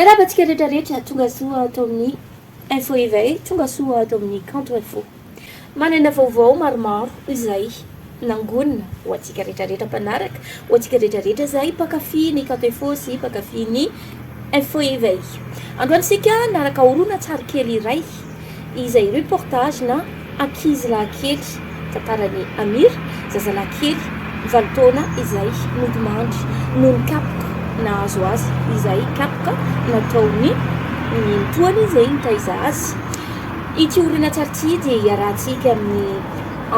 Miarahaba antsika rehetra rehetra tonga soa ato amin'ny Info Éveil, tonga soa ato amin'ny Kanto Info. Manana vaovao maromaro izay nangonina ho antsika rehetra rehetra mpanaraka, ho antsika rehetra rehetra izay mpankafy ny Kanto Info sy mpankafy ny Info Éveil. Androany isika naraka horonantsary kely iray izay reportage na ankizilahy kely, tantaran'i Amir, zazalahy kely valo taona izay nodimandry noho ny kapoka nahazo azy, izay kapoka nataon'ny nenitoany izay nitaiza azy. Ity horonantsary ity dia iarahantsika amin'i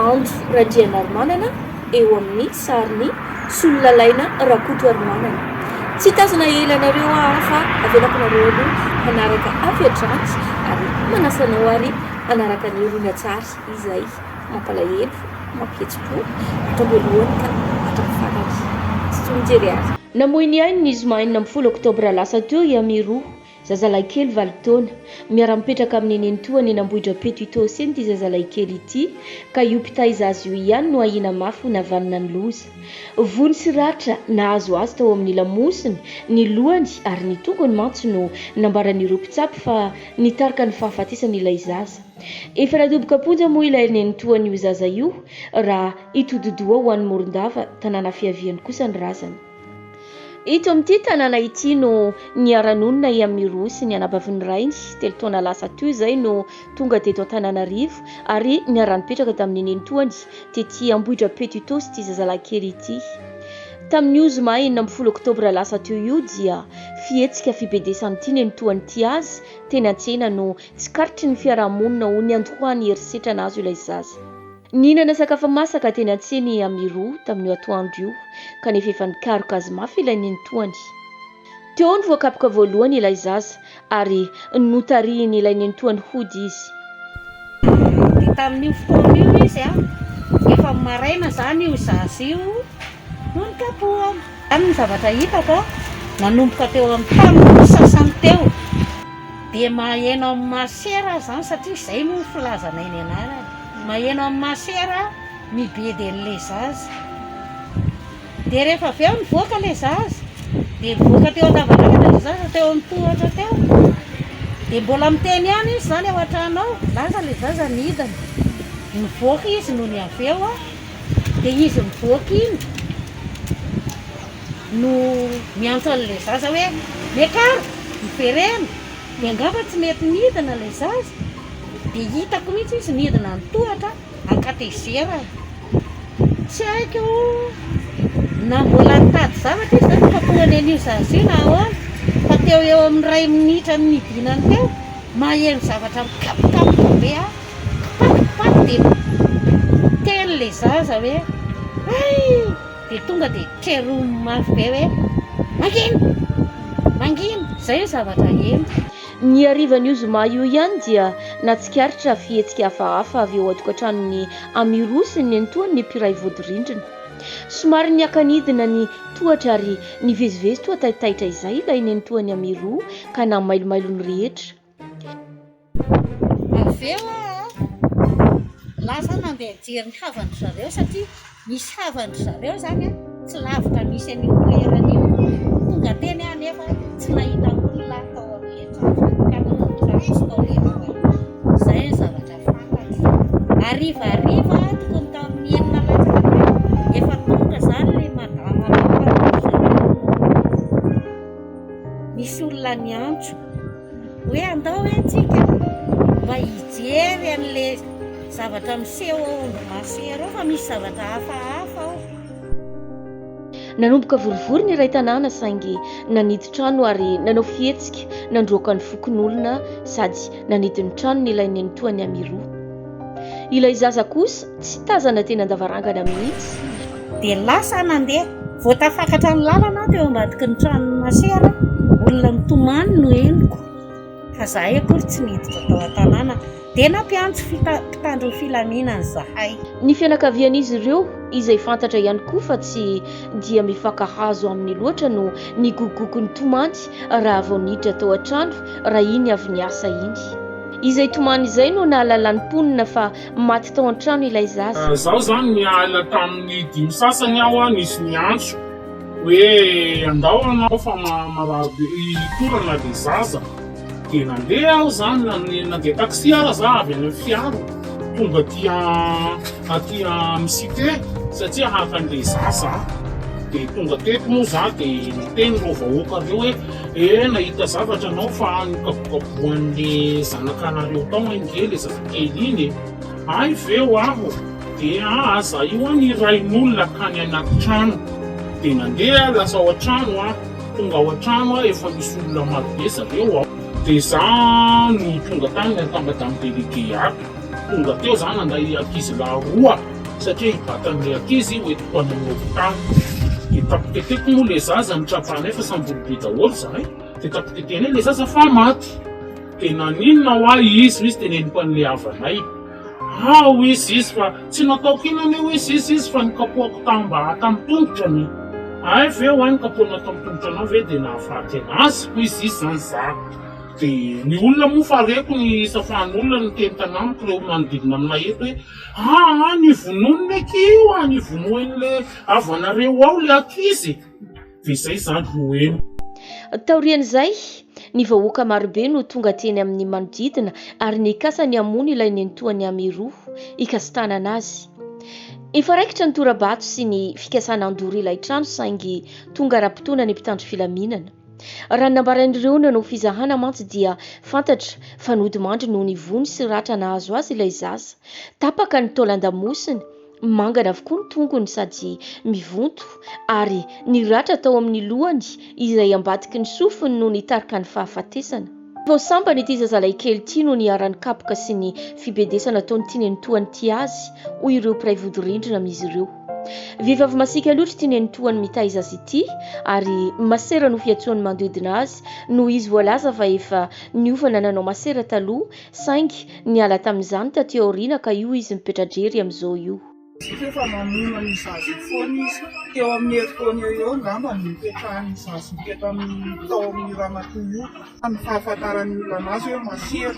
Ando Randrianarimanana eo amin'ny sarin'i Sololalaina Rakotoarimanana. Tsy hitazona ela anareo aho fa avelako nareo aloha hanaraka avy hatrany ary manasa anao ary hanaraka ny horonantsary izay mampalahelo, mampihetsi-po hatramin'ny voalohany ka hatramin'ny farany. Tsy tso mijery ary. Namoy ny ainy ny zoma 16 oktobra lasa teo i Amirou, Zazalahikely valo taona. Miara-mipetraka amin'ny nenitoany eny Ambohidrapeto Itaosy eny ity zazalahikely ity, ka io mpitaiza azy io ihany no ahiana mafy ho navanona ny loza. Vono sy ratra nahazo azy tao amin'ny lamosiny, ny lohany ary ny tongony mantsy no nambaran'ireo mpitsabo fa nitarika ny fahafatesany ilay zaza. Efa nadoboka am-ponja moa ilay nenitoan'io zaza io raha hitodi-doha ho any Morondava, tanàna fiaviany kosa ny razana. Ito amin'ity tanàna ity no niara-nonina i Amirou sy ny anabavin'ny rainy, telo taona lasa teo izay no tonga teto Antananarivo ary niara-nipetraka tamin'ny nenitoany tety Ambohidrapeto Itaosy ity zazalahy kely ity. Tamin'io zoma 16 oktobra lasa teo io dia fihetsika fibedesan'ity nenitoany ity azy teny an-tsena no tsikaritry ny fiarahamonina ho niandohan'ny herisetra nahazo ilay zaza. Nihinana sakafo masaka teny an-tsena i Amirou tamin'io atoandro io, kanefa efa nikaroka azy mafy ilay nenitoany. Teo no voakapoka voalohany ilay zaza ary notarihin'ilay nenitoany hody izy. Dia tamin'io fotoana io izy, efa maraina izany io zaza io no nikapohana. Izany ny zavatra hitako nanomboka teo amin'ny tamin'ny sasany teo. Dia maheno amin'ny masera izany satria izay moa ny filazanay ny anarany. Maheno amin'ny masera mibedy an'ilay zaza. Dia rehefa avy eo nivoaka ilay zaza, dia nivoaka teo an-davarangana ilay zaza teo amin'ny tohatra teo. Dia mbola miteny ihany izy izany ao an-trano ao. Lasa ilay zaza nidina. Nivoaka izy nony avy eo, dia izy nivoaka iny no miantso an'ilay zaza hoe, Miakara! Miverena! Dia angamba tsy nety nidina ilay zaza, dia hitako mihitsy izy nidina ny tohatra an-katezerana. Tsy haiko na mbola nitady zavatra izy na nokapohany an'io zaza io na ahoana, fa teo eo amin'ny iray minitra nidinany teo, maheno zavatra mikapokapoka be aho, kipakipaky dia niteny ilay zaza hoe, hay! Dia tonga dia trerominy mafy be hoe, mangina! Mangina! Izay ny zavatra heno. Ny harivan'io zoma io ihany dia nahatsikaritra fihetsika hafahafa avy eo an-tokantranon'i Amirou sy ny nenitoany ny mpiray vodirindrina. Somary niaka-nidina ny tohatra ary nivezivezy toa taitaitra izay ilay nenitoan'i Amirou ka namailomailo ny rehetra. Avy eo aho lasa nandeha nijery ny havan-dry zareo satria misy havan-dry zareo izany tsy lavitra misy an'io toerana io. Tonga teny aho nefa tsy nahita olona tao amin'ilay trano fa nikatona ny trano tsy tao ilay havana. Izay ny zavatra fantatro. Harivariva tokony tamin'ny enina latsaka teo efa tonga izany ilay madama nampanoa-dry zareo no nisy olona niantso. Hoe andao hoe tsika mba hijery an'le zavatra miseho ao Ondry Masera ao fa misy zavatra hafahafa ao. Nanomboka vorivory ny iray tanàna saingy nanidy trano ary nanao fihetsika nandroaka ny fokonolona sady nanidy ny tranony ilay nenitoan'i Amirou. Ilay zaza kosa tsy tazana teny an-davarangana mihitsy. Dia lasa aho nandeha. Vao tafakatra ny lalana aho teo ambadiky ny tranon'i Masera, olona mitomany no henoko, fa izahay akory tsy niditra tao an-tanàna. Dia nampiantso mpitandro ny filaminana izahay. Ny fianakavian'izy ireo, izay fantatra ihany koa fa tsy dia mifankahazo aminy loatra no nigogogo nitomany raha vao niditra tao an-trano raha iny avy niasa iny. Izay tomany izay no nahalalan'ny mponina fa maty tao an-trano ilay zaza. Zaho zany niala tamin'ny dimy sasany aho nisy niantso. Hoe andao anao fa marary be hitorana le zaza. Dia nandeha aho zany, nandeha taxi ara za avy any amin'ny fiara tonga aty aty amin'ny cité satria haka an'le zaza aho. Dia tonga teto moa za dia niteny ireo vahoaka ireo hoe eh nahita zavatra anao fa nokabokabohan'le zanakanareo tao ange le zazakely iny e. Hay ve ho'aho dia aza io an ny rain'olona kany anaty trano. Dia nandeha aho lasa ao an-trano aho, tonga ao an-trano aho efa misy olona marobe zareo ao. Dia za no tonga tany niaraka madame déléguée ato. Tonga teo za nanday ankizy lahy roa satria hibata an'ilay ankizy ho entiko any amin'ny hopitaly. Dia tapoteteko moa ilay zaza nitrapanay fa samy olobe daholo izahay. Dia tapotetenay ilay zaza fa maty. Dia naninona hoa izy hoy izy teneniko an'ilay havanay. Ah hoy izy izy fa tsy nataoko inona anie hoy izy izy izy fa nokapohako tam tamin'ny tongotra anie. Hay ve hoa nokapohana tamin'ny tongotra anao ve dia nahafaty anazy hoy izy izy zany za. Dia ny olona moa fa reko ny safahan'olona niteny tanamiko ireo manodidina aminay eto hoe aa nivonoin'ny akia io a, nivonoin'le havanareo ao le ankizy. Dia izay izany no heno. Taorian'izay, ny vahoaka marobe no tonga teny amin'ny manodidina ary nikasa ny hamono ilay nenitoan'i Amirou, hikasi-tanana azy. Efa raikitra ny tora-bato sy ny fikasana handoro ilay trano saingy tonga ara-potoana ny mpitandro filaminana. Raha ny nambaran'ireo nanao fizahana mantsy dia fantatra fa nodimandry noho ny vono sy ratra nahazo azy ilay zaza. Tapaka ny taolan-damosiny. Mangana avokoa ny tongony sady mivonto ary ny ratra tao amin'ny lohany izay ambadiky ny sofiny no nitarika ny fahafatesana. Vao sambany ity zazalahikely ity no niharan'ny kapoka sy ny fibedesana ataon'ity nenitoany ity azy, hoy ireo mpiray vodirindrina amin'izy ireo. Vehivavy masiaka loatra ity nenitoany mitaiza azy ity ary masera no fiantsoan'ny manodidina azy noho izy voalaza fa efa niofana nanao masera taloha Saingy niala tamin'izany taty aoriana ka io izy mipetra-drery amin'izao io. Izy efa namono an'io zaza io foana izy. Teo amin'ny herintaona eo eo angamba no nipetrahan'io zaza io teto amin'ny tao amin'io ramatoa io. Ny fahafantaran'ny olona anazy hoe masera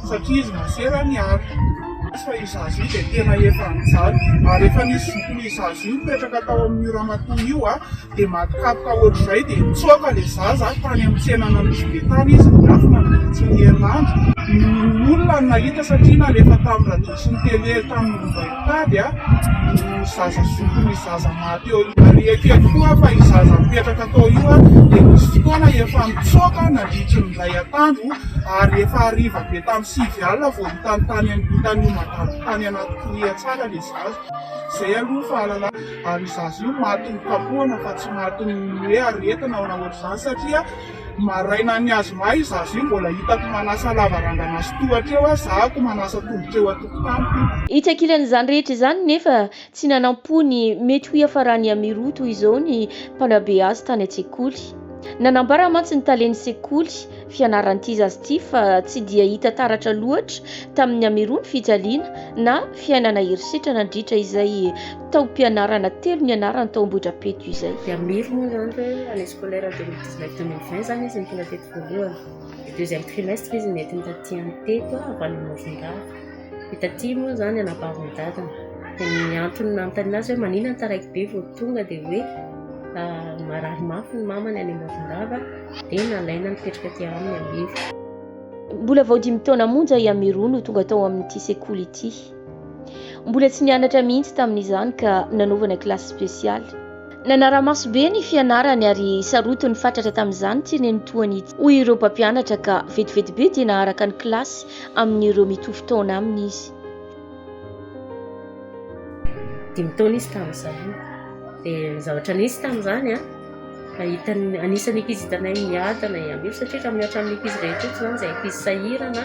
satria izy masera niala. Fa io zaza io dia tena efa nijaly ary efa nisy zokin'io zaza io nipetraka tao amin'io ramatoa io dia maty kapoka ohatr'izay dia nitsoaka ilay zaza tany amin'ny tsenan'Anosibe tany izy niafina nandritry ny herinandro. Ny olona no nahita satria nalefa tamin'ny radio sy ny télé tamin'ny Lombaitady io zaza zokin'io zaza maty eo io. Ary ekeko koa fa io zaza mipetraka tao io dia nisy fotoana efa nitsoaka nandritry ny indray atoandro ary efa hariva be tamin'ny sivy alina vao hitany tany hitan'io madame tany anaty koria tsara ilay zaza. Izay aloha ny fahalalana. Ary io zaza io matin'ny kapohana fa tsy matin'ny hoe aretina na ohatr'izany satria maraina ny azoma io zaza io mbola hitako manasa lavarangana sy tohatra eo aho, zahako manasa tongotra eo an-tokotany tompoko. Etsy ankilan'izany rehetra izany nefa tsy nanampo ny mety ho hiafaran'i Amirou toy izao ny mpanabe azy tany an-tsekoly. Nanambara mantsy ny talen'ny sekoly fianaran'ity zaza ity fa tsy dia hita taratra loatra tamin'ny Amirou ny fijaliana na fiainana herisetra nandritra izay taom-pianarana telo nianarany tao Ambohidrapeto izay. I Amiro moa izany hoe année scolaire 2019 2020 izany izy no tonga teto voalohany. Dia deuxième trimestre izy nentiny taty teto avy any Morondava. Dia taty moa izany anabavin'i dadany. Dia ny antony nanontaniana azy hoe maninona taraiky be vao tonga dia hoe marary mafy ny mamany any Morondava dia nalaina nipetraka aty aminy Amiro. Mbola vao dimy taona monja i Amiro no tonga tao amin'ity sekoly ity. Mbola tsy nianatra mihitsy tamin'izany ka nanaovana kilasy spesialy. Nanara-maso be ny fianarany ary sarotiny fatratra tamin'izany ity nenitoany ity, hoy ireo mpampianatra ka vetivety be dia naharaka ny kilasy amin'ireo mitovy taona aminy izy. Dimy taona izy tamin'izany. Dia ny zavatra nisy tamin'izany an, hitany, anisan'ny ankizy hitanay miadana i Amiro satria raha mihatra amin'ny ankizy rehetra eto izany izay ankizy sahirana,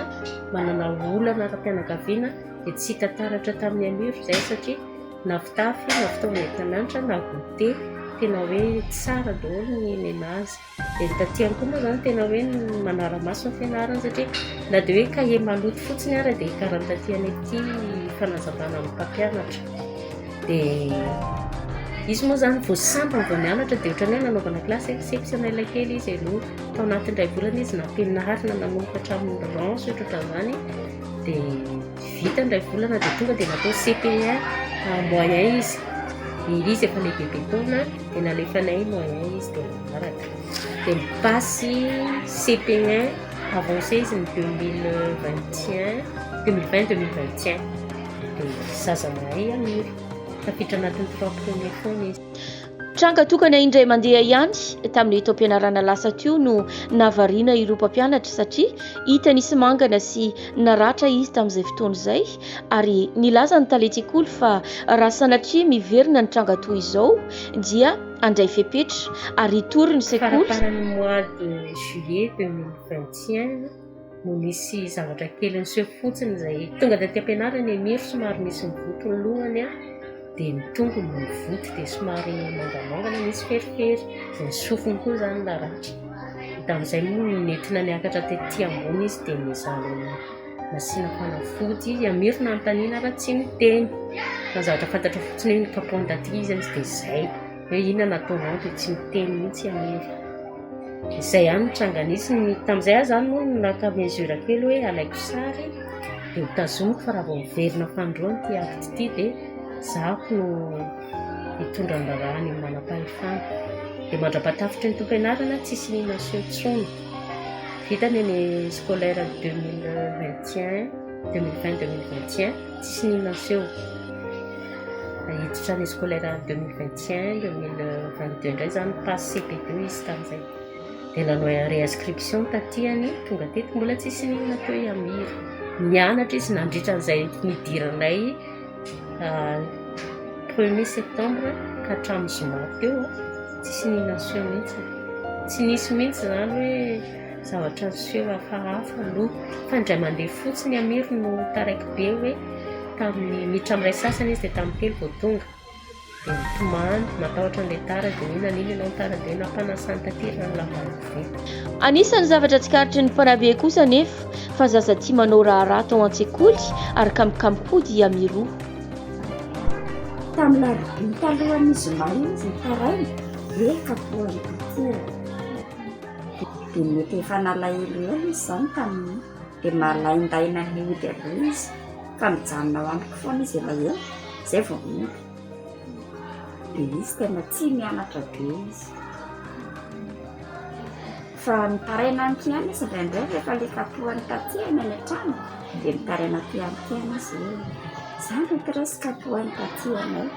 manana olana ara-pianakaviana dia tsy hita taratra tamin'i Amiro izay satria na fitafy na fitaovana entina mianatra na goûter tena hoe tsara daholo ny nenazy. Dia ny taty ihany koa moa izany tena hoe manara-maso ny fianarana satria na dia hoe kahie maloto fotsiny ara dia ikaran'ny taty anay ity fanazavana amin'ny mpampianatra. Dia izy moa izany vao sambany vao nianatra dia ohatran'ny hoe nanaovana classe exceptionnelle kely izy aloha. Tao anatin'ny iray volana izy nampianarina nanomboka hatramin'ny rang sy ohatrohatran'izany dia vita ny iray volana dia tonga dia natao CP1 moyen izy. Dia izy efa lehibebe taona dia nalefanay moyen izy dia nanaraka. Dia mi-passe CP1 avancé izy ny 2021, 2020, 2021. Dia zaza mahay Amiro. Tafiditra anatin'ny trois premiers foana izy. Tranga tokana indray mandeha ihany tamin'ny taom-pianarana lasa teo no nahavariana ireo mpampianatra satria hita nisy mangana sy naratra izy tamin'izay fotoana izay ary nilaza ny talen-tsekoly fa raha sanatria miverina ny tranga toy izao dia handray fepetra ary hitory ny sekoly. Faramparan'ny mois de juillet 2021 no nisy zavatra kely niseho fotsiny izay tonga taty am-pianarana i Miro somary nisy nivoto ny lohany dia ny tongony nivoto dia somary mangamangana nisy ferifery dia ny sofiny koa izany naratra. Tamin'izay moa nentina niakatra tety ambony izy dia nezahana nasiana fanafody. I Amiro nanontaniana ary tsy niteny fa ny zavatra fantatra fotsiny hoe nikapohany taty izy dia izay. Hoe inona no ataonao dia tsy miteny mihitsy i Amiro. Izay ihany ny tranga nisy. Tamin'izay aho izany moa no naka mesure kely hoe alaiko sary dia ho tazomiko fa raha vao miverina fanindroany ity acte ity dia zahako no hitondra ny raharaha any amin'ny manam-pahefana. Dia mandra-pahatafitry ny tompianarana tsisy naseho intsony. Vita ny année scolaire 2021, 2020, 2021 tsisy naseho. Hiditra année scolaire 2021, 2022 indray izany passe CP2 izy tamin'izay. Dia nanao réinscription taty any, tonga teto mbola tsisy n'inona teo i Amir. Nianatra izy nandritra an'izay nidiranay premier septembre ka hatramin'ny zoma teo, tsisy n'inona niseho mihitsy. Tsy nisy mihitsy izany hoe zavatra niseho hafahafa aloha. Fa indray mandeha fotsiny Amir no taraiky be hoe tamin'ny minitra amin'ny iray sasany izy dia tamin'ny telo vao tonga. Dia mitomany, matahotra an'ilay tara dia hoe naninona ianao tara dia hoe nampanasany taty rano lavany be. Anisan'ny zavatra tsikaritry ny mpanabe kosa anefa fa zaza tia manao raharaha tao an-tsekoly ary kamokamo koa dia miroa. Tamin'ny larobia talohan'ny zoma iny izy nitaraina hoe kapohany taty. Dia mety efa nalahelo ela izy izany tamin'iny. Dia malaindaina ny hody aloha izy fa mijanona ao amiko foana izy elaela izay vao mody. Dia izy tena tia mianatra be izy. Fa mitaraina amiko ihany izy indraindray rehefa ilay kapohany taty any any an-trano dia mitaraina aty amiko ihany izy hoe za maîtresse kapohany taty anay.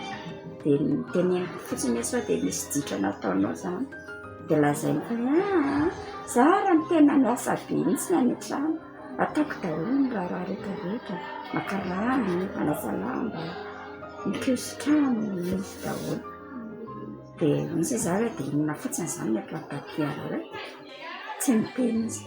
Dia teneniko fotsiny hoe sao dia misy ditra nataonao izany. Dia lazainy fa aa, za ary no tena miasa be mihitsy any an-trano, ataoko daholo ny raharaha rehetra rehetra, maka rano, manasa lamba, mikoso-trano, izy daholo. Dia misy za hoe dia inona fotsiny izany no atao taty anareo e? Tsy miteny izy.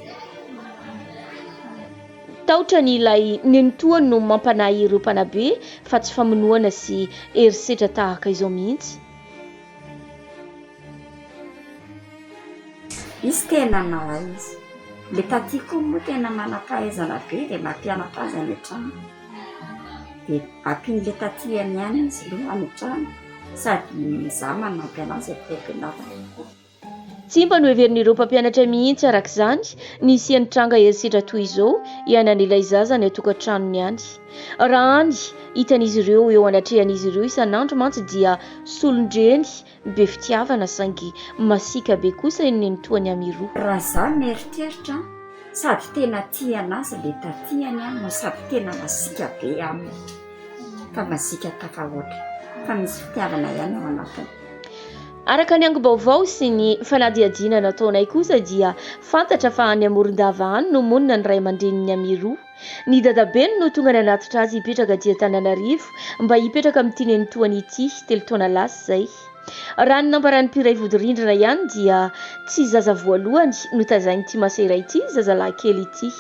Tahotra ny ilay nenitoany no mampanahy ireo mpanabe fa tsy famonoana sy herisetra tahaka izao mihitsy. Izy tena mahay izy. Le taty koa moa tena manam-pahaizana be dia mampianatra azy any an-trano. Dia ampian'ilay taty-any ihany izy aloha any an-trano sady izaho manampy an'azy aty am-pianarana. Tsy mba noheverin'ireo mpampianatra mihitsy araka izany ny hisian'ny tranga herisetra toy izao iainan'ilay zaza any an-tokantranony any. Raha ny hitan'izy ireo eo anatrehan'izy ireo isan'andro mantsy dia solon-dreny Be fitiavana saingy masiaka be kosa i nenitoany Amirou. Raha za mieritreritra sady tena tia anazy le tatiany an no sady tena masiaka be aminy fa masiaka tafahoatra fa misy fitiavana ihany ao anatiny. Araka ny angom-baovao sy ny fanadihadiana nataonay kosa dia fantatra fa any Morondava any no monina ny ray aman-drenin'i Amirou. Ny dadabeny no tonga nanatitra azy hipetraka aty Antananarivo mba hipetraka amin'ity nenitoany ity, telo taona lasa izay. Raha ny nambaran'ny mpiray vodirindrina ihany dia tsy zaza voalohany notazain'ity masera ity zazalahy kely ity.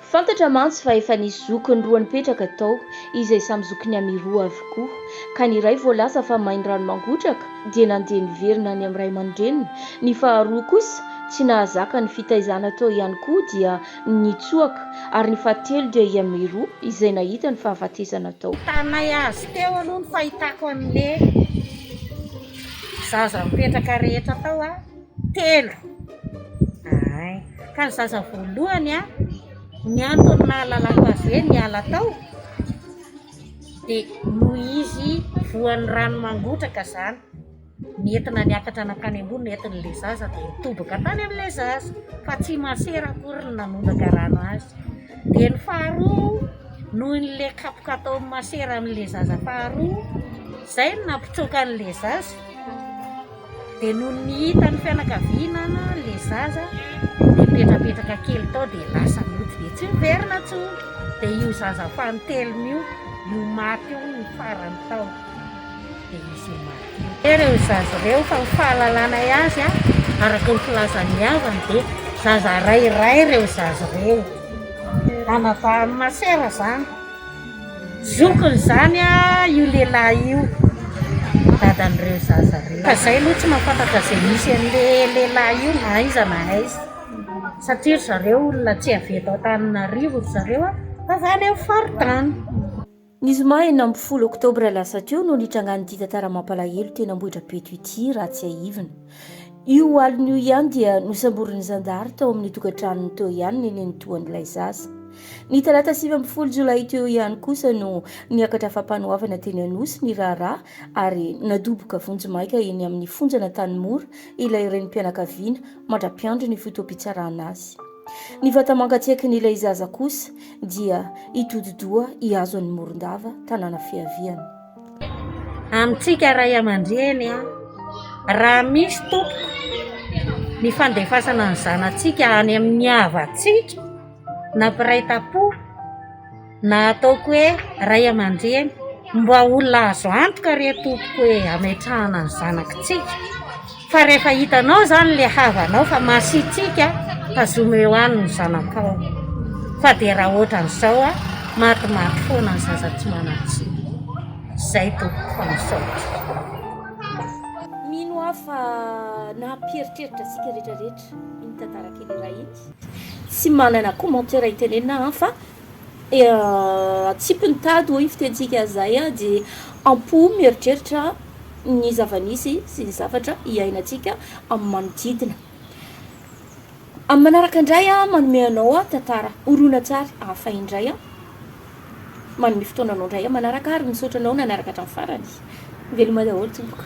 Fantatra mantsy fa efa nisy zokiny roa nipetraka tao, izay samy zokin'i Amiroa avokoa, ka ny iray voalaza fa main'ny rano mangotraka dia nandeha niverina any amin'ny ray aman-dreniny, ny faharoa kosa tsy nahazaka ny fitaizana tao ihany koa dia nitsoaka, ary ny fahatelo dia i Amiroa izay nahita ny fahafatesana tao. Hitanay azy teo aloha ny fahitako an'le zaza mipetraka rehetra tao a, telo. Ay, ka ny zaza voalohany a, ny antony nahalalako azy hoe niala tao. Dia noho izy voan'ny rano mangotraka izany, nentina niakatra nankany ambony, nentin'ilay zaza dia nitoboka tany amin'ilay zaza, fa tsy masera akory no nanondraka rano azy. Dia ny faharoa, noho ilay kapoka ataon'ny masera amin'ilay zaza faharoa, izay no nampitsoaka an'ilay zaza. Dia nony ny hitan'ny fianakaviana ilay zaza dia nipetrapetraka kely tao dia lasa nody dia tsy niverina intsony. Dia io zaza fanintelony io, io maty io no farany tao. Dia izy io maty io. Ireo zaza ireo fa ny fahalalanay azy araka ny filazan'ny havany dia zaza ray iray ireo zaza ireo. Anadahin'i masera izany. Zokiny izany io lehilahy io, dadan'ireo zaza ireo. Fa izay aloha tsy mahafantatra izay misy an'ilay lehilahy io na aiza na aiza. Satria ry zareo olona tsy avy eto Antananarivo ry zareo fa avy any amin'ny faritany. Ny zoma 16 oktobra lasa teo no nitrangan'ity tantara mampalahelo teny Ambohidrapeto ity raha tsiahivina. Io alina io ihany dia nosamborin'ny zandary tao amin'ny tokantranony teo ihany ny nenitoan'ilay zaza. Ny talata 19 jolay teo ihany kosa no niakatra fampanoavana teny Anosy ny raharaha ary nadoboka vonjimaika eny amin'ny fonjan'Antanimora ilay renim-pianakaviana mandra-piandry ny fotoam-pitsarana azy. Ny vata-mangatsiakin'ilay zaza kosa dia hitodi-doha hihazo an'i Morondava, tanàna fiaviany. Amintsika ray aman-dreny, raha misy tompoko ny fandefasana ny zanatsika any amin'ny havantsika na mpiray tampo na ataoko hoe ray aman-dreny, mba olona azo antoka re tompoko e, ametrahana ny zanakitsika. Fa rehefa hitanao izany ilay havanao fa masiatsiaka, tazomy eo any ny zanakao. Fa dia raha ohatran'izao a, matimaty foana ny zaza tsy manan-tsiny. Izay tompoko fa misaotra. Mino aho fa nampieritreritra antsika rehetra rehetra iny tantara kely iray iny. Tsy manana commentaire hitenenana aho fa atsipy ny tady hoy ny fitenintsika izay dia am-po mieritreritra ny zava-nisy sy ny zavatra iainantsika amin'ny manodidina. Amin'ny manaraka indray aho manome anao tantara horonantsary hafa indray aho. Manome fotoana anao indray aho manaraka ary misaotra anao nanaraka hatramin'ny farany. Veloma daholo tompoko.